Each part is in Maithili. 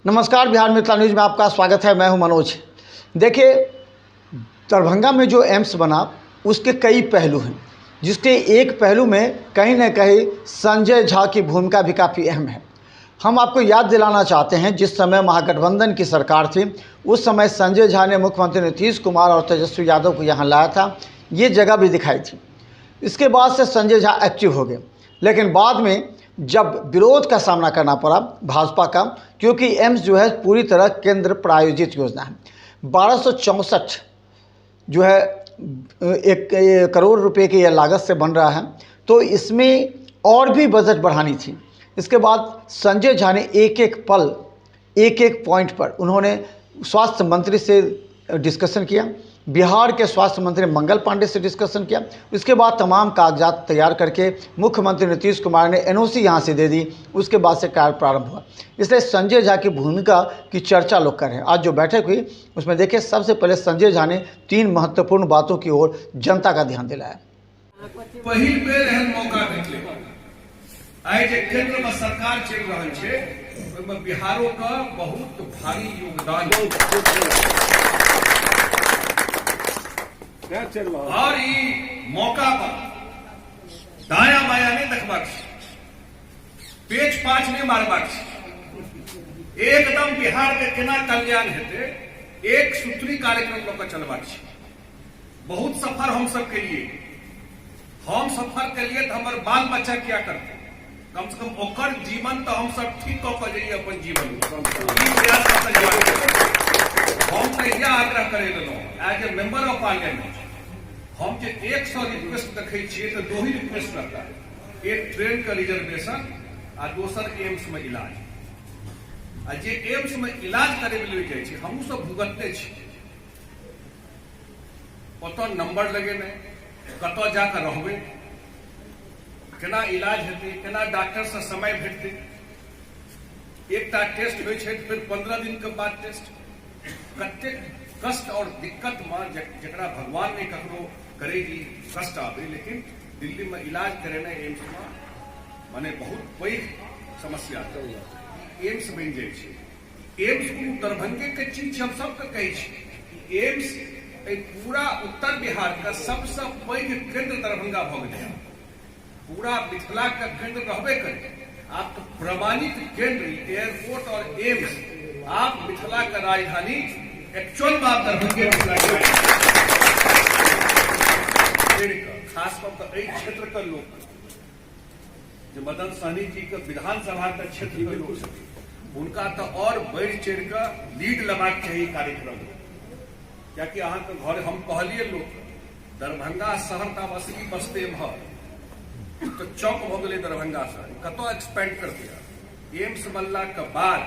नमस्कार, बिहार मिथिला न्यूज़ में आपका स्वागत है। मैं हूं मनोज। देखिए, दरभंगा में जो एम्स बना उसके कई पहलू हैं, जिसके एक पहलू में कहीं ना कहीं संजय झा की भूमिका भी काफ़ी अहम है। हम आपको याद दिलाना चाहते हैं, जिस समय महागठबंधन की सरकार थी उस समय संजय झा ने मुख्यमंत्री नीतीश कुमार और तेजस्वी यादव को यहाँ लाया था, ये जगह भी दिखाई थी। इसके बाद से संजय झा एक्टिव हो गए, लेकिन बाद में जब विरोध का सामना करना पड़ा भाजपा का, क्योंकि एम्स जो है पूरी तरह केंद्र प्रायोजित योजना है। 1264 जो है 1 करोड़ रुपए की यह लागत से बन रहा है, तो इसमें और भी बजट बढ़ानी थी। इसके बाद संजय झा ने एक एक पल, एक एक पॉइंट पर उन्होंने स्वास्थ्य मंत्री से डिस्कशन किया, बिहार के स्वास्थ्य मंत्री मंगल पांडे से डिस्कशन किया। इसके बाद तमाम कागजात तैयार करके मुख्यमंत्री नीतीश कुमार ने एनओसी यहाँ से दे दी। उसके बाद से कार्य प्रारंभ हुआ। इसलिए संजय झा की भूमिका की चर्चा लोग कर रहे हैं। आज जो बैठक हुई उसमें देखिए, सबसे पहले संजय झा ने 3 महत्वपूर्ण बातों की ओर जनता का ध्यान दिलाया। पहिल बेर एहन मौका भेटलै। आइ जे केंद्र में सरकार चलि रहल छै ओहिमे बिहारो का बहुत भारी योगदान और ई मौका पर दाया बाया नहीं देखबाक छै, पेच पाछ नहीं मारबाक छै, एकदम बिहार के केना कल्याण हेतै एक सूत्री कार्यक्रम लऽ कऽ चलबाक छै। बहुत सफर हम सब के लिए, हम सफर के लिए तो हमर बाल बच्चा क्या करते, कम से कम ओकर जीवन तो हम सब ठीक कऽ कऽ जइए अपन जीवन। ई प्रयास कऽ कऽ जेबाक छै। हम तो इएह आग्रह करे लेलहुँ as a member of parliament, हम जे 100 रिक्वेस्ट देखै छियै तऽ दो ही रिक्वेस्ट रहता है, एक ट्रेन के रिजर्वेशन आ दोसर एम्स में इलाज। आ जे एम्स में इलाज करे लेल जाइ छै हमहूँ सब भुगतने छी, ओतऽ नंबर लगेनाइ, कतऽ जाकऽ रहबै, केना इलाज हेतै, केना डॉक्टर से समय भेटतै। एकटा टेस्ट होइ छै फिर 15 दिन के बाद टेस्ट। कतेक कष्ट और दिक्कत में जकरा भगवान ने ककरो करे जी कष्ट आबे, लेकिन दिल्ली में इलाज करेनाइ एम्स में माने बहुत पैघ समस्या छै। एम्स बनि जाइ छै। एम्स कोनो दरभंगे के चीज हम सबके कहै छी, एम्स एहि पूरा उत्तर बिहार के सबसँ पैघ केंद्र दरभंगा भऽ गेलै। पूरा मिथिला के केंद्र रहबे करे, आब तो प्रमाणित केंद्र एयरपोर्ट और एम्स, आप मिथिला के राजधानी एक्चुअल में आप दरभंगे मिथिला के खास कऽ के एहि क्षेत्र के लोक जे मदन सहनी जी के विधानसभा के क्षेत्र के लोक छथिन, हुनका तो और बढ़ि चढ़ि कऽ लीड लेबाक चाही कार्यक्रम में। कियाकि अहाँके घर हम कहलियै लोक दरभंगा शहर तऽ आब असली बसते एम्हर तो चौक भऽ गेलै दरभंगा शहर, कतऽ एक्सपेंड करतै। एम्स बनला के बाद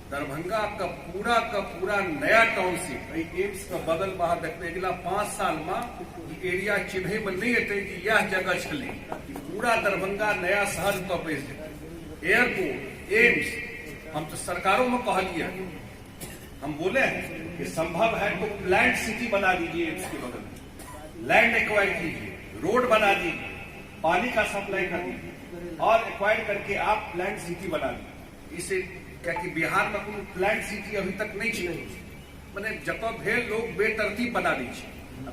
दरभंगा का पूरा नया टाउनशिप एहि एम्स के बगल में अहाँ देखबै अगिला 5 साल में ई एरिया चिन्है में नहीं एतै कि यह जगह छलै। पूरा दरभंगा नया शहर तो बसि जेतै। एयरपोर्ट, एम्स, हम तो सरकारों में कहलिए, हम बोले हैं कि संभव है तो प्लांट सिटी बना दीजिए एम्स के बगल में, लैंड एक्वायर कीजिए, रोड बना दीजिए, पानी का सप्लाई कर दीजिए और एक्वायर करके आप प्लांट सिटी बना दीजिए। इसे क्या बिहार में कोनो प्लांट सिटी अभी तक नहीं छै, माने जतऽ भेल लोग बेतरतीब बना दै छै।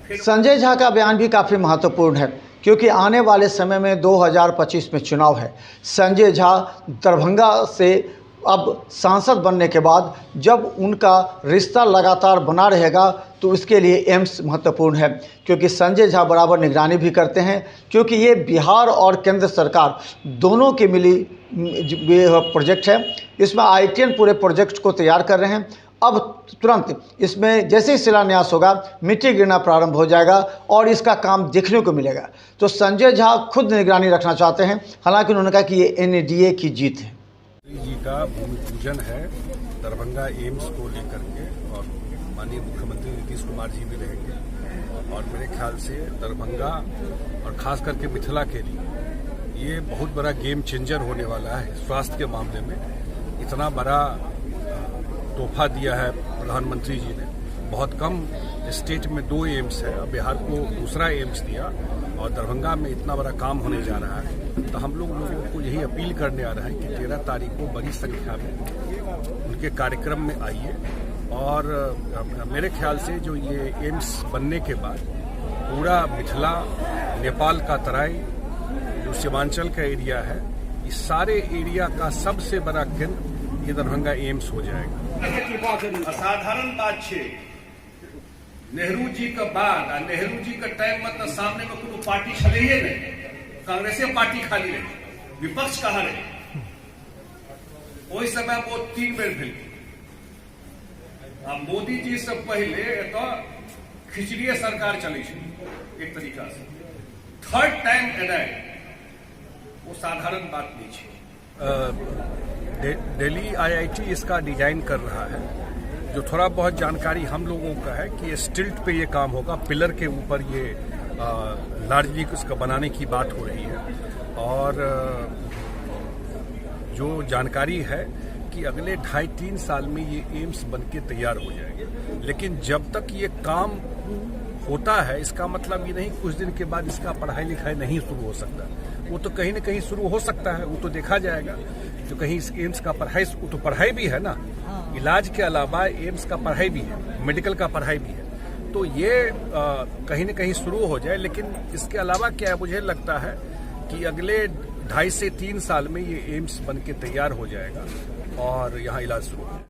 फिर संजय झा का बयान भी काफ़ी महत्वपूर्ण है, क्योंकि आने वाले समय में 2025 में चुनाव है। संजय झा दरभंगा से अब सांसद बनने के बाद जब उनका रिश्ता लगातार बना रहेगा तो इसके लिए एम्स महत्वपूर्ण है, क्योंकि संजय झा बराबर निगरानी भी करते हैं, क्योंकि ये बिहार और केंद्र सरकार दोनों की मिली प्रोजेक्ट है। इसमें आईटीएन पूरे प्रोजेक्ट को तैयार कर रहे हैं। अब तुरंत इसमें जैसे ही शिलान्यास होगा मिट्टी गिरना प्रारंभ हो जाएगा और इसका काम देखने को मिलेगा। तो संजय झा खुद निगरानी रखना चाहते हैं, हालांकि उन्होंने कहा कि ये एनडीए की जीत है। जी का भूमि पूजन है दरभंगा एम्स को लेकर के और माननीय मुख्यमंत्री नीतीश कुमार जी भी रहेंगे और मेरे ख्याल से दरभंगा और खास करके मिथिला के लिए ये बहुत बड़ा गेम चेंजर होने वाला है स्वास्थ्य के मामले में। इतना बड़ा तोहफा दिया है प्रधानमंत्री जी ने बहुत कम स्टेट में 2 एम्स है, बिहार को दूसरा एम्स दिया और दरभंगा में इतना बड़ा काम होने जा रहा है। तो हम लोग लोगों को यही अपील करने आ रहे हैं कि 13 तारीख को बड़ी संख्या में उनके कार्यक्रम में आइए। और मेरे ख्याल से जो ये एम्स बनने के बाद पूरा मिथिला, नेपाल का तराई, जो सीमांचल का एरिया है, इस सारे एरिया का सबसे बड़ा केंद्र ये दरभंगा एम्स हो जाएगा। असाधारण बात छै। नेहरू जी के बाद आ नेहरू जी के टाइम में तो सामने में कोनो पार्टी छलैये नहीं, कांग्रेसे पार्टी खाली रहे, विपक्ष कहाँ रहे। ओहि समय में वो 3 बेर भेल। आ मोदी जी से पहले एतऽ खिचड़िए सरकार चलै छै एक तरीका से। थर्ड टाइम एनाइ वो साधारण बात नहीं छै। दिल्ली आईआईटी इसका डिजाइन कर रहा है। जो थोड़ा बहुत जानकारी हम लोगों का है कि ये स्टिल्ट पे ये काम होगा, पिलर के ऊपर ये लार्जली उसका बनाने की बात हो रही है। और जो जानकारी है कि अगले 2.5-3 साल में ये एम्स बन के तैयार हो जाएगा। लेकिन जब तक ये काम होता है, इसका मतलब ये नहीं कुछ दिन के बाद इसका पढ़ाई लिखाई नहीं शुरू हो सकता। वो तो कहीं ना कहीं शुरू हो सकता है, वो तो देखा जाएगा। जो कहीं इस एम्स का पढ़ाई, वो तो पढ़ाई भी है ना, इलाज के अलावा एम्स का पढ़ाई भी है, मेडिकल का पढ़ाई भी है, तो ये कहीं ना कहीं शुरू हो जाए। लेकिन इसके अलावा क्या है, मुझे लगता है कि अगले 2.5 से 3 साल में ये एम्स बन के तैयार हो जाएगा और यहाँ इलाज शुरू हो जाएगा।